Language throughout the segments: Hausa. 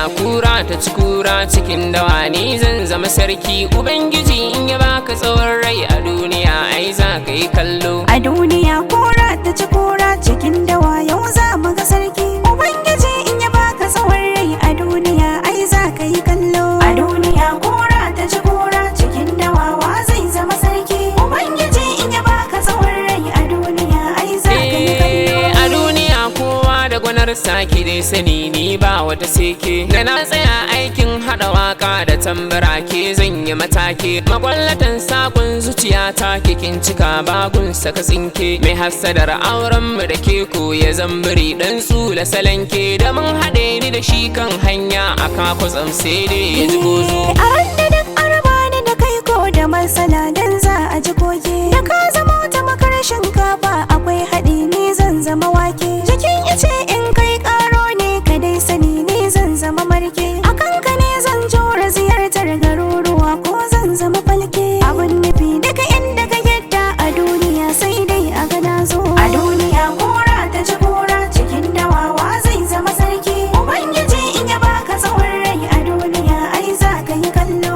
Duniya kura ta ci kura cikin dawa, ni zan zama sarki. Ubangiji in ya baka tsawon rai a duniya, ai za ka yi kallo. A duniya kura ta ci kura cikin dawa, yau za mu ga sarki. Ubangiji in ya baka tsawon rai a duniya, ai za ka yi kallo. A duniya kura ta ci kura cikin dawa, wa zai zama sarki? Ubangiji in ya baka tsawon rai a duniya, ai za ka yi kallo. A duniya kowa da gwanar saki dai sani, ni ba wata seke. Da na tsaya aikin hada waka da tambara, ke zan yi matake. Makwallatan sakon zuciya ta kikin cika bagun saka tsinke. Mai hassadar auren mu da ke ko ya zambiri dan tsula salanke. Da mun haɗe ni da shi kan hanya a kakwatsam sai dai ya ji gozo. A ran da duk araba ni da kai ko da matsala, dan za a ji koke. Da ka zama wata makar shinkafa akwai haɗi, ni zan zama wake. Jikin ice in kai ƙaro ne, ka dai sani ni zan zama marke. A kanka ne zan jura ziyartar garuruwa ko zan zama falke. Abun nufi duka inda ka yadda a duniya, sai dai a ga na zo. A duniya kura ta ci kura cikin dawawa, zai zama sarki? Ubangiji in ya baka tsawon rai a duniya, ai za ka yi kallo.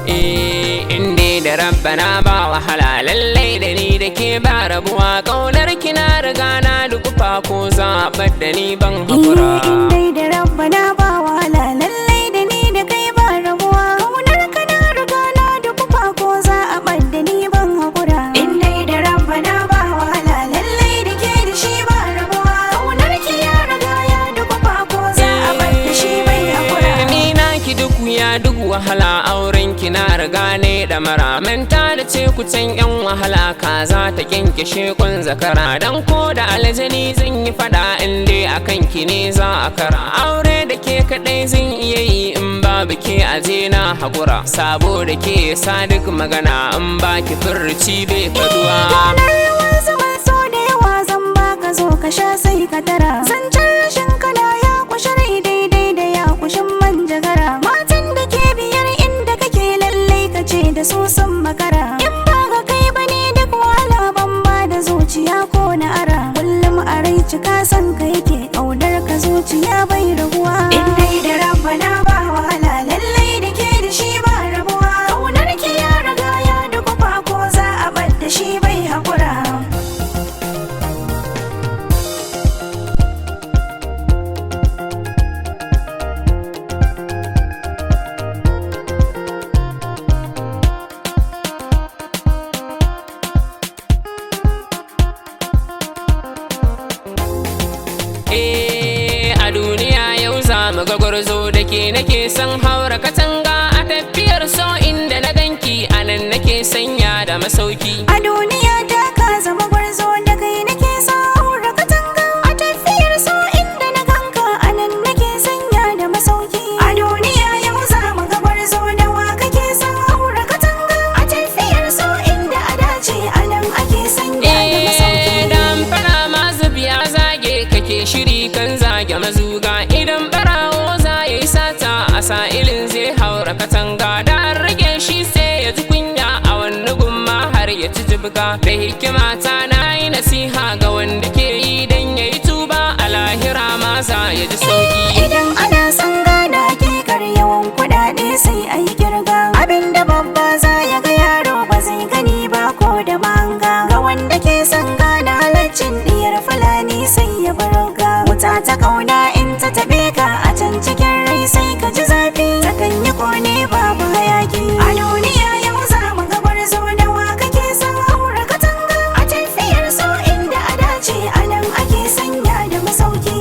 Eh, in dai da rabbana ba wahala, lallai da ni da ke ba rabuwa. Kaunar ki na riga na dukufa, ko zaɓar da ni ban haƙura. Eh, in dai da rabbana ba wahala, lallai da ni da kai ba rabuwa. Kaunar ka na riga na dukufa, ko za a ɓadda ni ban haƙura. In dai da rabbana ba wahala, lallai da ke da shi ba rabuwa. Kaunar ki ya riga ya dukufa, ko za a ɓadda shi bai haƙura. Ni na ki duk wuya duk wahala, auren ki na riga ne da mara. Manta da ce ku can yan wahala, kaza ta kyankyashe kun zakara. Dan ko da aljani zan yi fada, in dai akan ki ne za a kara. Aure da ke kadai zan iya yi, in babu ke aje na hakura. Sabo da ke sa duk magana, in ba ki furci bai faduwa. Ranar ruwan saman so da yawa zan baka, zo ka sha sai ka tara. Zancen rashin kana ya kushi rai daidai da ya kushin manjagara. Matan da ke biyar inda kake, lallai ka ce da su sun makara. In ba ka kai ba ne duk wahala, ban ba da zuciya ko na ara. Kullum a rai cika san ka yake, ƙaunar ka zuciya bai raguwa. In dai da rabbana ba wahala, lallai da ke da shi ba rabuwa. Ƙaunar ki ya riga ya dukufa, ko za a ɓadda shi bai haƙura. Eh, a duniya yau za mu ga gwarzo, da ke nake son haura katanga. A tafiyar so inda na ganki, anan nake sanya da masauki. A duniya ta ka zama gwarzo, da kai nake saura katanga. A tafiyar so inda na ganka, anan nake sanya da masauki. A duniya yau za mu ga gwarzo, da wa kake saura katanga? A tafiyar so inda a dace, anan ake sanya da masauki. Eh, dan fara masu biya zage kake shiri kan zage mazuga. Idan barawo za ya yi sata, a sa'ilin zai haura katanga. Da an rage shi sai ya ji kunya, a wani gumma har ya ci jibga. Da hikima ta na yi nasiha ga wanda ke yi dan ya yi tuba, a lahira ma za ya ji sauki. Idan ana son gane hakikar yawan kuɗaɗe, sai a yi kirga. Abinda babba za ya ga, yaro ba zai gani ba ko da manga. Ga wanda ke son gane halaccin diyar Fulani, sai ya baroga. Wuta ta kauna in ta taɓe ka a can cikin rai, sai ka ji zafi. Takan yi kone babu hayaki. A duniya yau za mu ga gwarzo, da wa kake son haura katanga? A tafiyar so inda a dace, a nan ake sanya da masauki.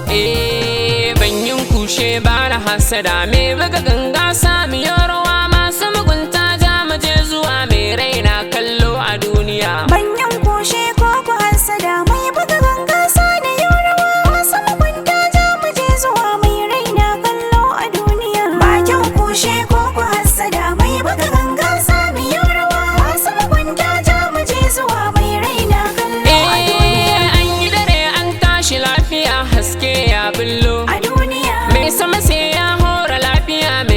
Eh, ban yin kushe ba na hasada, me buga ganga sami rawa, masu mugunta ja mu je zuwa, mai raina kallo a duniya. Banyan kushe ko ku hassada, mai buga ganga sani yau rawa, masu mugunta ja mu je zuwa, mai raina kallo a duniya. Bakin kushe ko ku hassada, mai buga ganga sani yau rawa, masu mugunta ja mu je zuwa, mai raina kallo a duniya. Eh, an yi dare an tashi lafiya, haske ya bullo. A duniya. Mai sama sai ya hora lafiya, mai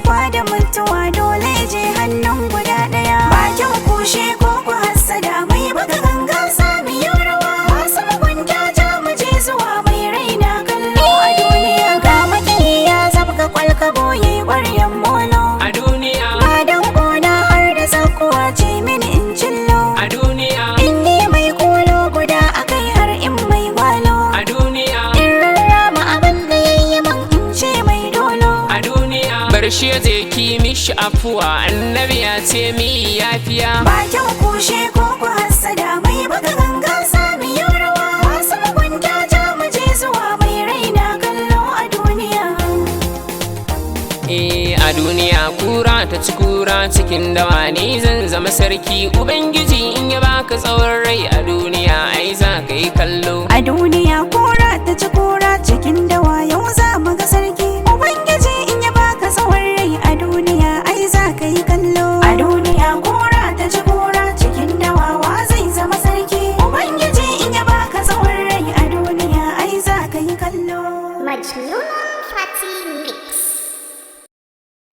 Tsufa da mutuwa dole je hannun guda ɗaya. Bakin kushe ko ku hassada mai buga ganga sami rawa. Masu mugunta ja mu je zuwa mai raina kallo a duniya. Ga makiyi ya zabga kwalkabo yayi ƙwaryan molo. A duniya. Ba dan gona har da zakuwa ce mini in cillo. A duniya. In ni mai kolo guda akai har in mai gwalo. A duniya. In rarrama abin da yayi man in ce mai dolo. A duniya. Bar shi ya je ki mishi afuwa, annabi ya ce mi yafiya. Bakin kushe ko ku hassada mai buga ganga sami rawa. Masu mugunta ja mu je zuwa mai raina kallo a duniya. Eh, a duniya kura ta ci kura cikin dawa, ni zan zama sarki. Ubangiji in ya baka tsawon rai a duniya, ai za ka yi kallo. A duniya kura ta ci kura cikin dawa, yau za mu ga sarki. Ubangiji in ya baka tsawon rai a duniya, ai za ka yi kallo.